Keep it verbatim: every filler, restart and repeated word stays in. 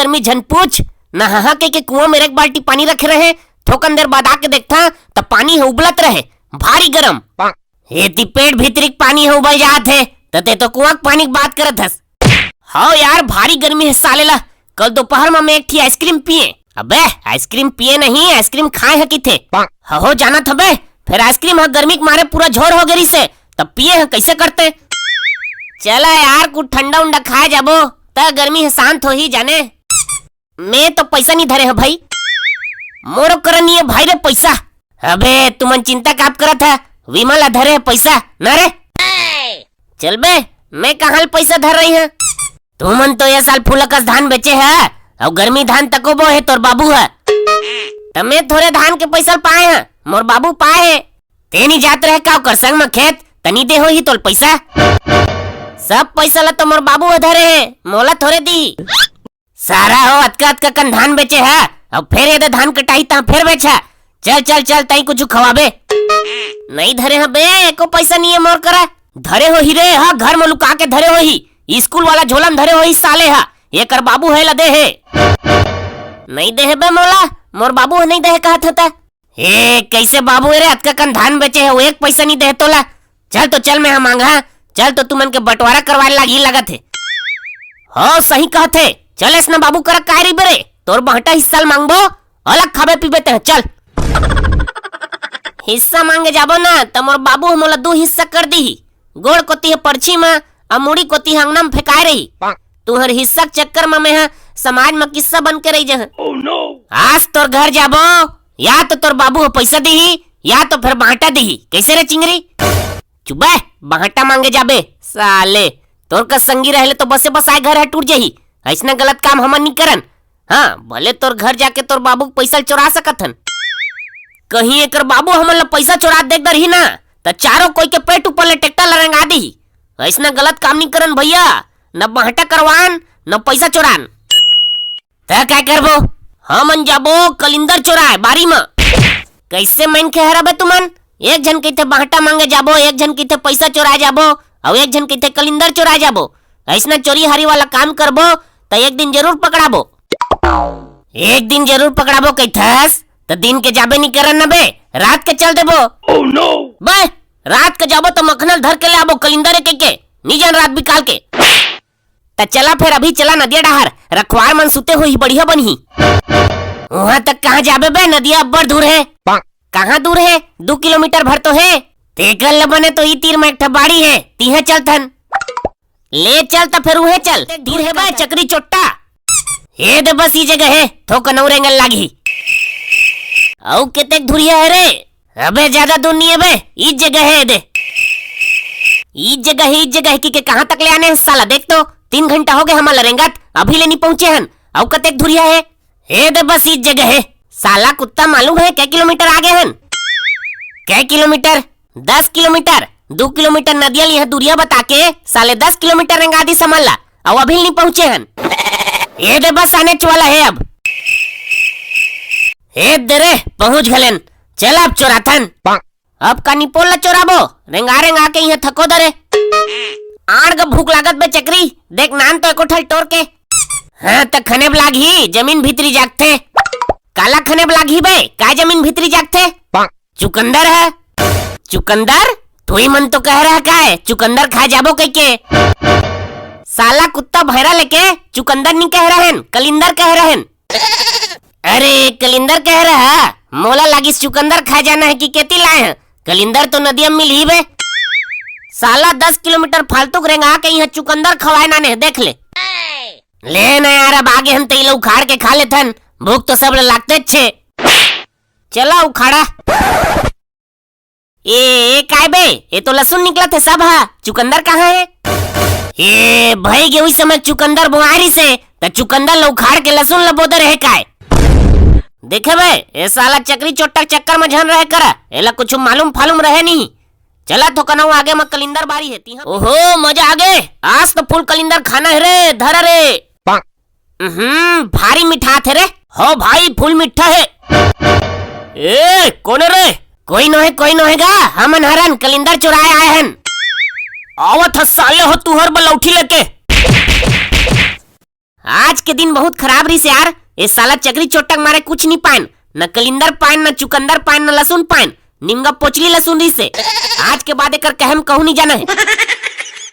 गर्मी झन पूछ। नहा के, के कुआं में एक बाल्टी पानी रखे रहे, थोकन देर बाद आके देखता त पानी ह उबलत रहे, भारी गरम। एती पेट भीतरी के पानी ह उबल जात हे, त ते तो कुआं के पानी के बात करत हस। हव यार, भारी गर्मी हे साले ला। कल दोपहर म मैं एक ठी आइसक्रीम पिए। अबे, आइसक्रीम पिए नहीं, आइसक्रीम खाए ह किथे। हो, जानत हबे, फेर आइसक्रीम ह गर्मी के मारे पूरा झोर हो गे रिसे, तब पिए ह, कैसे करते? चला यार, कुछ ठंडा उंडा खाए जाबो, त गर्मी ह शांत होही जाने। मैं तो पैसा नहीं धरे ह भाई, मोरो करा नहीं हे भाई रे पैसा। अबे, तुमन चिंता काप करत ह, विमल ह धरे ह पैसा, ना रे? चल बे, मैं कहाँ ले पैसा धर रही ह? तुमन तो ये साल फूलकस धान बेचे ह, अउ गर्मी धान तको बो हे तोर बाबू ह। त मैं थोरे धान के पैसा ल पाए ह, मोर बाबू पाए हे। ते नी जात रहे का ओकर संग म खेत, त नी दे होही तोल पैसा? सब पैसा ल तो मोर बाबू ह धरे हे, मोला थोरे दी। सारा हो, अतका अतका कन धान बेचे ह, अब फेर ये दे धान कटाही त फेर बेच ह। चल चल चल, तई कुछ खवाबे। नहीं धरे ह बे, एको पैसा नहीं हे मोर करा। धरे होही रे, हा, घर म लुका के धरे होही, स्कूल वाला झोला म धरे होही साले हा, एकर बाबू हे ला दे हे। नहीं दे हे बे मोला, मोर बाबू ह नहीं दे हे कहत ह त। ए, कैसे बाबू हे रे, अतका कन धान बेचे हे, वो एक पैसा नहीं दे हे तोला। चल तो चल, मैं हा मांगा, चल तो तुमन के बंटवारा करवाए लागही लगत हे। हो, सही कहत हे, चल ऐसना बाबू करा काय रही बे रे, तोर बांटा हिस्सा ल मांगबो, अलग खाबे पीबे ते, चल। हिस्सा मांगे जाबो ना, त मोर बाबू ह मोला दू हिस्सा कर दीही। गोड़ कोती ह परछी म, अउ मुड़ी कोती ह अंगना म फेंकाए रही। तुहर हिस्सा के चक्कर म मैं ह समाज म किस्सा बन के रही जहं। आज तोर घर जाबो, या तो तोर बाबू ह पैसा दीही, या तो फेर बांटा दीही। कैसे रे चिंगरी? चुप बे, बांटा मांगे जाबे साले। तोर का संगी रहले तो बसे बसाए घर ह टूट जही। ऐसना गलत काम हमन नी करन। हाँ, भले तोर घर जाके तोर बाबू के पैसा ल चोरा सकत हन। कहीं एकर बाबू हमन ल पैसा चोरा देख डरही ना, त चारों कोई के पेट ऊपर ले ट्रैक्टर ल रेंगा दीही। ऐसना गलत काम नी करन भैया, न बांटा करवान, न पैसा चोरान। त काय करबो? हमन जाबो कलिंदर चोराए बारी म। कैसे मनखे हरा बे तुमन? एक झन कहिथे बांटा मांगे जाबो, एक झन कहिथे पैसा चोराए जाबो, अउ एक झन कहिथे कलिंदर चोराए जाबो। ऐसना चोरी हारी वाला काम करबो, त एक दिन जरूर पकड़ाबो। एक दिन जरूर पकड़ाबो कहिथस, त दिन के जाबे नी करन न बे, रात के चल देबो। बे, रात के जाबो त मखना ल धर के ले आबो, कलिंदर ए कहिके, नी जान रात बिकाल के। त चला फेर, अभी चला नदिया डहार, रखवार मन सुते होही, बढ़िया बनही। उहाँ तक कहाँ जाबे बे, नदिया अब्बड़ दूर हे। कहाँ दूर हे? दू किलोमीटर भर तो हे। तेकर ले बने तो ई तीर म एक ठा बाड़ी हे, तिहे चलथन। ले चल त फेर उहे चल। दूर हे बे चकरी चोट्टा। ए दे बस ई जगह हे, थोकन अउ रेंगन लागही। अउ केतेक धुरिया हे रे? अबे ज्यादा दूर नहीं हे बे, ई जगह हे दे। ई जगह हे, ई जगह हे कि के कहाँ तक ले आने हे साला? देख तो, तीन घंटा हो गे हमन ल रेंगत, अभी ले नहीं पहुँचे हन। अउ कतेक धुरिया हे? ए दे बस ई जगह हे। साला कुत्ता मालूम हे कै किलोमीटर आगे हन? कै किलोमीटर? दस किलोमीटर। दू किलोमीटर नदिया ल इहाँ दूरिया बता के साले दस किलोमीटर रेंगा दिस हमन ला, अउ अभी ल नी पहुँचे हन। ए दे बस आनेच वाला हे अब। ए दे रे, पहुँच घलेन। चल अब चोराथन। अब का निपोल ला चोराबो? रेंगा रेंगा के इहाँ थको दरे। आड़ ग भूख लागत बे चकरी, देख नान तो एको ठल टोर के। हाँ त खने ब लागही, जमीन भीतरी जागथे। काला खने ब लागही बे, काय जमीन भीतरी जागथे? चुकंदर हे। चुकंदर? तुही मन तो कहे रहा काय, चुकंदर खाए जाबो कहिके। साला कुत्ता भैरा लेके चुकंदर नी कहे रहेन, कलिंदर कहे रहेन। अरे, कलिंदर कहे रहा, मोला लागिस चुकंदर खाए जाना हे कि केती लाए हे। कलिंदर तो नदिया म मिलही बे। साला दस किलोमीटर फालतू के रेंगा के इहाँ चुकंदर खवाए नाने हे, देख ले। ले ना यार, अब आगे हन त इला उखाड़ के खा लेथन, भूख तो सब ल लागतेच हे। चला उखाड़ा। ए, ए, काय बे? ए तो लसुन निकलत हे सब हा। चुकंदर कहाँ हे? ए, भई गे उही समय चुकंदर बोआए रिसे, त चुकंदर ल उखाड़ के लसुन ल बो दे रहे काय? देखे बे, ए साला चकरी चोट्टा के चक्कर म झन रहे करा, एला कुछु मालूम फालूम रहे नहीं। चला थोकन अउ आगे म कलिंदर बारी हे, तिहाँ। ओहो, मजा आगे, आज तो फूल कलिंदर खाना हे रे, धरा रे। हम्म, भारी मिठाथे रे। हो भाई, फूल मिठा हे। ए, कोन हे रे? कोई नोहे, कोई नोहे गा, हमन हरन, कलिंदर चुराए आए हन। आवत ह साले हो तुहर बलौठी लेके। आज के दिन बहुत खराब रहिस यार। ए साला चकरी चोट्टा के मारे कुछ नहीं पाएन, न कलिंदर पाएन, न चुकंदर पाएन, न लहसुन पाएन। निमगा पोचली लहसुन रहिस हे। आज के बाद एकर कहम कहूं नहीं जाना हे।